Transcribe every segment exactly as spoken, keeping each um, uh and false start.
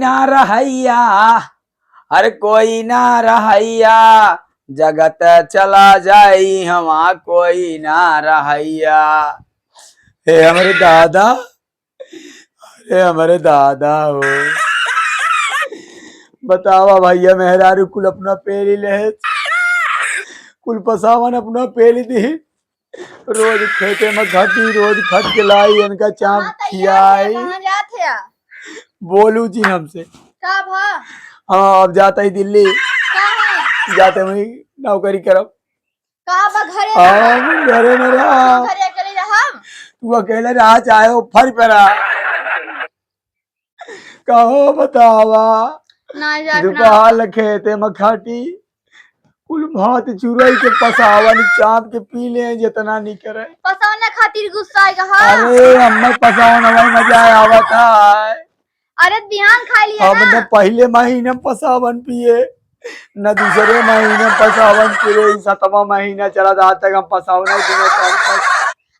ना रहैया, हर कोई ना रहैया, जगत चला जाई हवा कोई ना रहैया। हे हमरे दादा, अरे हमरे दादा हो, बतावा भैया, मेहरारू कुल अपना पेली लेहे, कुल पसावन अपना पेली दी, रोज खेते में घटी, रोज खट के लाई, इनका चाप खियाई। कहाँ जात है? बोलू जी हमसे। का भा? हाँ, अब जाता ही दिल्ली। का है? जाते वही नौकरी करब। का बा घरे? हम घरे में रहा। घरे अकेले रहब? तू अकेले रहा, चाहे वो फर पे रहा। कहो बतावा। ना जाए ना। दुपहर खेते में खाटी, कुल भात चुरई के पसावन चाप के पी ले, जितना नहीं करे। पसावन खातिर गुस्सा आएगा, हाँ? अरे अम्मा, पसावन हमारे मजा आवत है। अरे बिहान खाई लिया अब ना। न पहले महीने में पसावन पिए, न दूसरे महीने में पसावन पिए, ई सतवां महीना चला था, आज तक हम पसावन ही बिना चालू कर।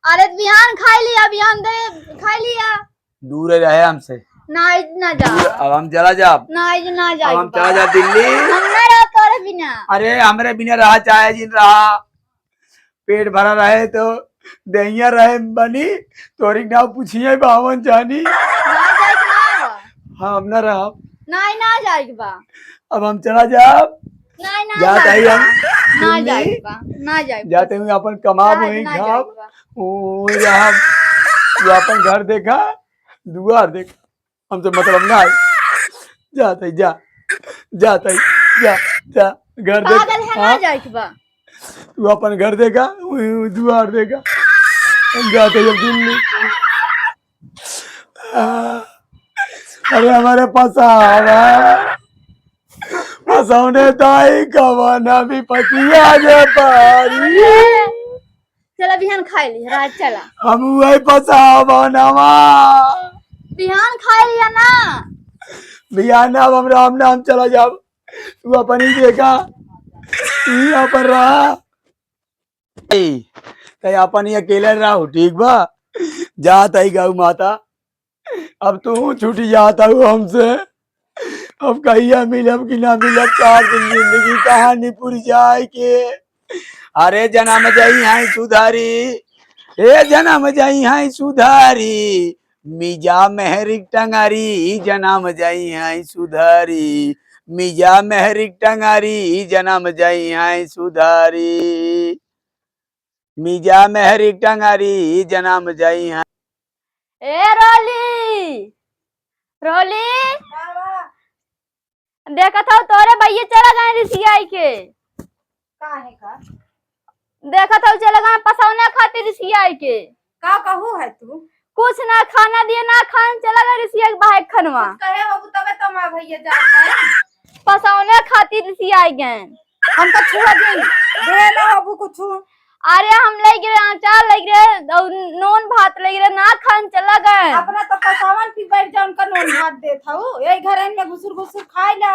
अरे बिहान खाई लिया, बिहान दे खाई लिया। दूर रहे हमसे। ना, ना जा। दूर, अब हम चला जाब। ना, ना जा अब हम बा। चला जाब दिल्ली। हम ना रह तोरे बिना। अरे हमरे बिना रहा चाहे जिन रहा, पेट भरा रहे तो दहिया रहे बनी, तोरी नाव पूछिए बावन जानी। ना जाए के ना बा। हाँ, हम ना रहब। ना, ना जाए के बा। अब हम चला जाब। ना, ना जात जाए आई के हम। बा। ना दिल्ली। जाए के बा, ना जाए के बा। जाते हुए अपन कमाब ना, वहीं ना जाए खाब। के बा। ओ, रहब। तू अपन घर देखा, दुआर देखा। हमसे मतलब ना है। जा तई, जा। जा तई, जा, जा। घर देख, पागल है, ना हाँ? जाए के बा। तू अपन घर देखा, उ, उ दुआर देखा। हम जा तई अब दिल्ली। आ, अरे हमारे पसावा। पसौने ताई कवन विपतिया जे पारी। चला बिहान खाए ली, रात चला। हम वही पसावनवा। बिहान खाए लिया ना। बिहान अब हम राम नाम चला जाब। तू अपन ही देखा, तू ही अपन रहा। ए, तै अपन ही अकेले रहो, ठीक बा? जात आई गौ माता। अब तू छूटी जात हऊ हमसे। अब कहिया मिलब कि ना मिलब, चार दिन जिंदगी कहानी पुर जाए के। अरे जनम जइहैं सुधारी, ए जनम जइहैं सुधारी, मिजा मेहरिक टंगारी, जनम जइहैं सुधारी, मिजा मेहरिक टंगारी, जनम जइहैं सुधारी। मिजा मेहरिक टंगारी जनम जइहैं। ए रोली, रोली, देखत हऊ तोरे भैया चला गए रिसियाई के। काहे का? देखत हऊ चला गए पसौने खातिर रिसियाई के। का कहू है तू? कुछ ना खाना दिए ना खान चला गए रिसिया के बाहर खनवा। कुछ कहे बाबू तबे तो माँ भैया जात है। पसौने खातिर रिसियाई गए। हम तो छुआ दिन दे ना बाबू कुछ। अरे हम ले गए अचार ले गए और नून भात ले गए ना खान चला गए। अपना तो पसावन पी बैठ जा उनका नून भात देत हऊ। यही घर में घुसुर घुसुर खाए ला।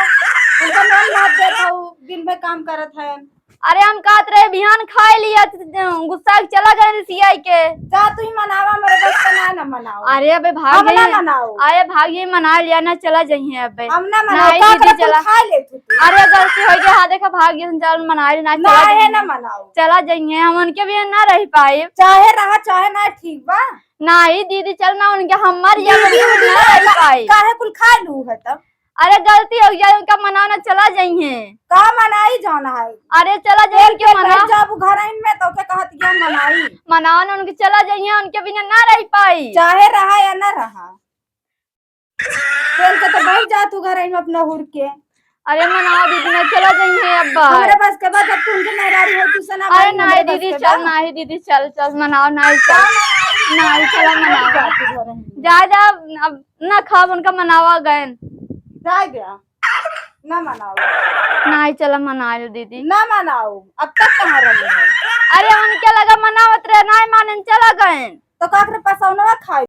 उनका नून भात देत हऊ दिन भर काम करत है। अरे हम कहत रहे बिहान खाए लिया, गुस्सा के चला गए रिसियाई के। जा तू ही मनावा, मेरे बस का ना, ना मनाओ। अरे अबे भाग हम ना जाइए। मनाओ। अरे भाग जाइए, मना लिया ना, चला जाइए अबे। हम ना मनाओ, नहीं का दीदी, करत तू चला। खा ले तू। अरे गलती हो गया, हाँ देखा भाग जाइए, चल मना लिया ना, ना चला है जाइए। ना मनाओ। चला जाइए, हम उनके भी ना रह पाए। चाहे रहा चाहे ना, ठीक बा। नहीं दीदी चल ना, उनके हम मर जाए, दीदी उनके भी ना रह पाए। काहे कुल खा लू है तब? अरे गलती हो गया, उनका मनाओ ना, चला जाइए। का मनाई जाना है? अरे चला जाइए, उनके मनाओ। जब घर में तो के कहत गया मनाई। मनाओ ना, उनके चला जाइए, उनके बिना ना रह पाई। चाहे रहा या ना रहा। तेल के तो बैठ जा तू घर में अपना हुर के। अरे मनाओ दीदी ना, चला जाइए अब्बा। हमरे बस के बाद जब तू उनके मेहरारू हो, तू सना अरे भाई, नहीं हमरे बस दीदी के चल, बाद। नहीं दीदी चल, चल मनाओ, नहीं चल। नहीं चला मनाओ। जा तू घर में। जा, जा, अब ना खाब उनका मनावा गए। जाए गया। ना मनाओ। नाहीं चला मनाए दीदी। ना मनाओ। अब तक कहाँ रहे हो? अरे उनके लगा मनावत रहे, नाहीं माने चला गए। तो का करे पसौनवा खाए?